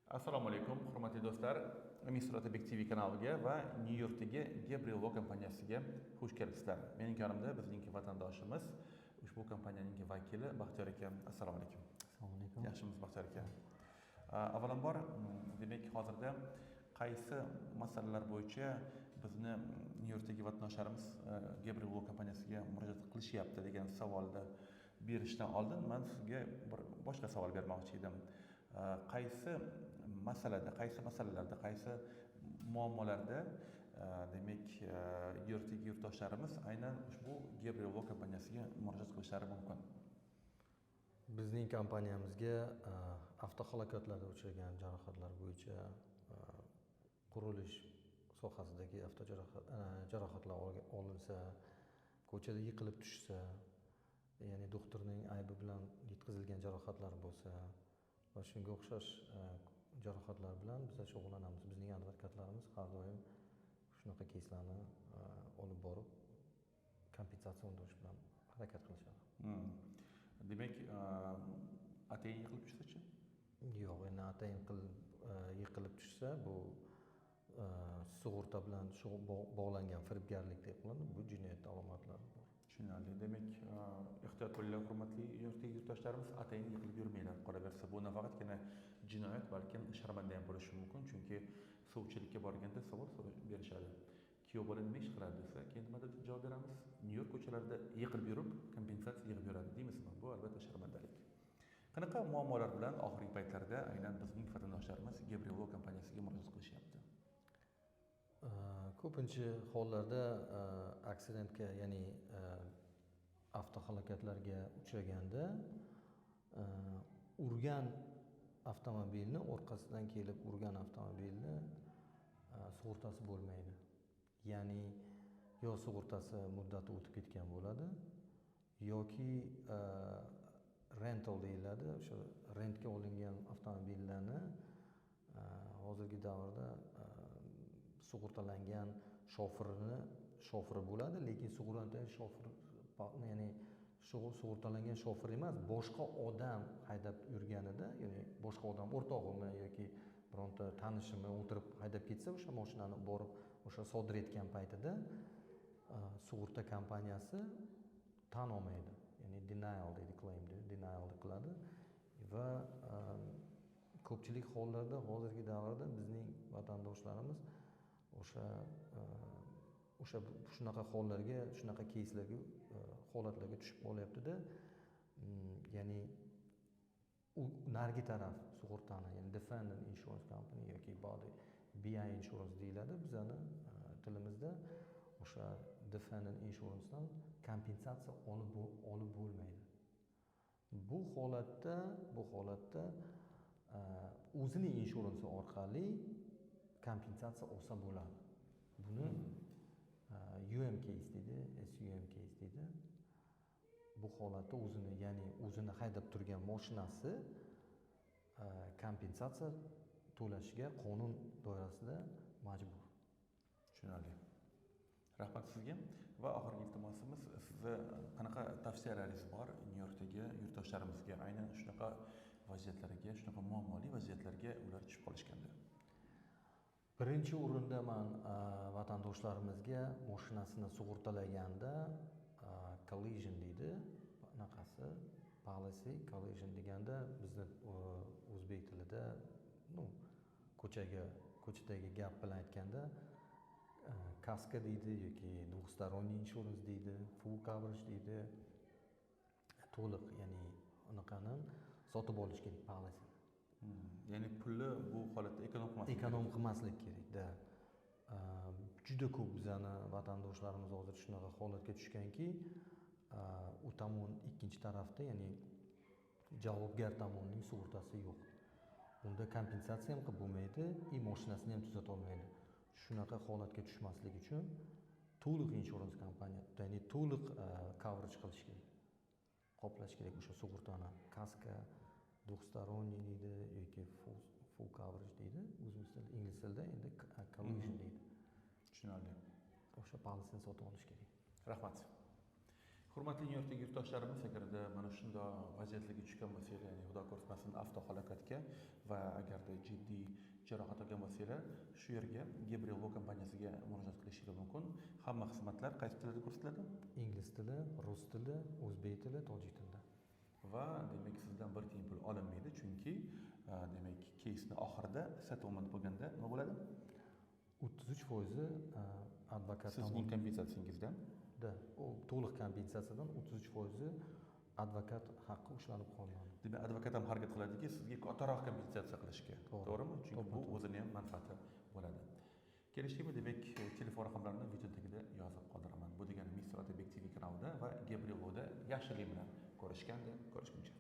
Assalomu alaykum, hurmatli do'stlar. Mister Otabek TV kanaliga va Nyu Yorkdagi Gabriel Law kompaniyasiga xush kelibsizlar. Mening yonimda bizning vatandoshimiz, ushbu kompaniyaning vakili Baxtiyor aka. Assalomu alaykum. Assalomu alaykum. Yaxshimisiz, Baxtiyor aka? Avvalambor, demak, hozirda qaysi masalalar bo'yicha bizni Nyu Yorkdagi vatandoshlarimiz Gabriel Law kompaniyasiga murojaat qilishyapti degan savolni berishdan oldin man sizga bir boshqa savol bermoqchi edim. Qaysi masalada, qaysi masalalarda, qaysi muammolarda, demak, Nyu Yorkdagi yurtdoshlarimiz aynan ushbu Gabriel Law kompaniyasiga murojaat qilishlari mumkin? Bizning kompaniyamizga avtohalokatlarda uchragan jarohatlar bo'yicha, qurilish sohasidagi avtojarohat, jarohatlar olinsa, ko'chada yiqilib tushsa, ya'ni doktorning aybi bilan yetkazilgan jarohatlar bo'lsa va shunga o'xshash jarohatlar bilan biz shug'ullanamiz. Bizning advokatlarimiz har doim shunaqa keyslarni olib borib, kompensatsiya undirish bilan harakat qilishadi. Demak, atayin yiqilib tushsachi? Yo'q, endi atayin qilib yiqilib tushsa, bu sug'urta bilan bog'langan firibgarlik deb qilinadi. Bu jinoyat alomatlari bor. Tushunarli. Demak, ehtiyot bo'linglar, hurmatli Nyu yurtdoshlarimiz, atayin yiqilib yurmanglar. Qolaversa, bu nafaqatgina jinoyat, balkim sharmanda ham bo'lishi mumkin, chunki sovchilikka borganda savol berishadi. Kuyov bola nima ish qiladi desa, keyin nima deb javob beramiz? Nyu York ko'chalarida yiqilib yurib, kompensatsiya yig'ib yuradi deymizmi? Bu albatta sharmandalik. Qanaqa muammolar bilan oxirgi paytlarda aynan bizning vatandoshlarimiz Gabriel Law kompaniyasiga murojaat qilishyapti? Ko'pincha hollarda accidentga, ya'ni avtohalokatlarga uchraganda urgan avtomobilni, orqasidan kelib urgan avtomobilni sug'urtasi bo'lmaydi, ya'ni yo sug'urtasi muddati o'tib ketgan bo'ladi yoki rental deyiladi, o'sha rentga olingan avtomobillarni hozirgi davrda sug'urtalangan shoferini, shofiri bo'ladi, lekin sug'urtalangan shofer, ya'ni sug'urtalangan shofer emas, boshqa odam haydab yurganida, ya'ni boshqa odam, o'rtog'imi yoki bironta tanishimi o'tirib haydab ketsa, o'sha moshinani borib o'sha sodir etgan paytida sug'urta kompaniyasi tan olmaydi, ya'ni denial deydi, claim deydi, denial qiladi. Va ko'pchilik hollarda hozirgi davrda bizning vatandoshlarimiz o'sha shunaqa hollarga, shunaqa keyslarga, holatlarga tushib qolyaptida. Ya'ni u narigi taraf sug'urtani, ya'ni defendant insurance company yoki body BI insurance deyiladi bizani tilimizda, o'sha defendant insurancedan kompensatsiya olib bo'lmaydi. Bu holatda o'zini insurance orqali kompensatsiya olsa bo'ladi. Buni UM case deydi, SUM case deydi. Bu holatda o'zini, ya'ni o'zini haydab turgan moshinasi kompensatsiya to'lashga qonun doirasida majbur. Tushunarli, rahmat sizga. Va oxirgi iltimosimiz, sizni qanaqa tavsiyalaringiz bor Nyu Yorkdagi yurtdoshlarimizga, aynan shunaqa vaziyatlarga, shunaqa muammoli vaziyatlarga ular tushib qolishganda? Birinchi o'rinda man vatandoshlarimizga moshinasini sug'urtalaganda collision deydi anaqasi, policy. Collision deganda bizni o'zbek tilida, ну, ko'chaga, ko'chadagi gap bilan aytganda, kasko deydi yoki двухсторонний insurance deydi, full coverage deydi. To'liq, ya'ni unaqani sotib olish kerak policyni. Ya'ni pulni bu holatda эконом qilmaslik. Эконом qilmaslik kerakda. Juda ko'p bizani vatandoshlarimiz hozir shunaqa holatga tushganki, u tomon, ikkinchi tarafda, ya'ni javobgar tomonning sug'urtasi yo'q. Unda kompensatsiya ham qilib bo'lmaydi и moshinasini ham tuzatolmaydi. Shunaqa holatga tushmaslik uchun to'liq insurance kompaniya, ya'ni to'liq coverage qilish kerak, qoplash kerak o'sha sug'urtani. Kasko, двухсторонний deydi yoki full coverage deydi o'zimiz tilida, ingliz tilida endi collision deydi. Tushunarli. O'sha policyni sotib olish kerak. Rahmat. Hurmatli Nyu Yorkdagi yurtdoshlarimiz, agarda mana shunday vaziyatlarga tushgan bo'lsanglar, ya'ni xudo ko'rsatmasin, avtohalokatga Va agarda jiddiy jarohat olgan bo'lsanglar, shu yerga, Gabriel Law kompaniyasiga murojaat qilishingiz mumkin. Hamma xizmatlar qaysi tilda ko'rsatiladi? Ingliz tili, rus tili, o'zbek tili, tojik tilida. Va demak, sizdan bir tiyin pul olinmaydi, chunki demak, keysni oxirida settlement bo'lganda nima bo'ladi? 33 foizi advokat Sizning kompensatsiyangizdan. Da, u to'liq kompensatsiyadan 33 foizi advokat haqqi ushlanib qolinadi. Demak, advokat ham harakat qiladiki, sizga kattaroq kompensatsiya qilishga. To'g'ri. To'g'rimi? Chunki bu To'ppa-to'g'ri. o'zini ham manfaati bo'ladi. Kelishdikmi? Demak, telefon raqamlarini video tagida yozib qoldiraman. Bu degani Mister Otabek TV kanalida va Gabriel Lawda yaxshilik bilan ko'rishganda ko'rishguncha.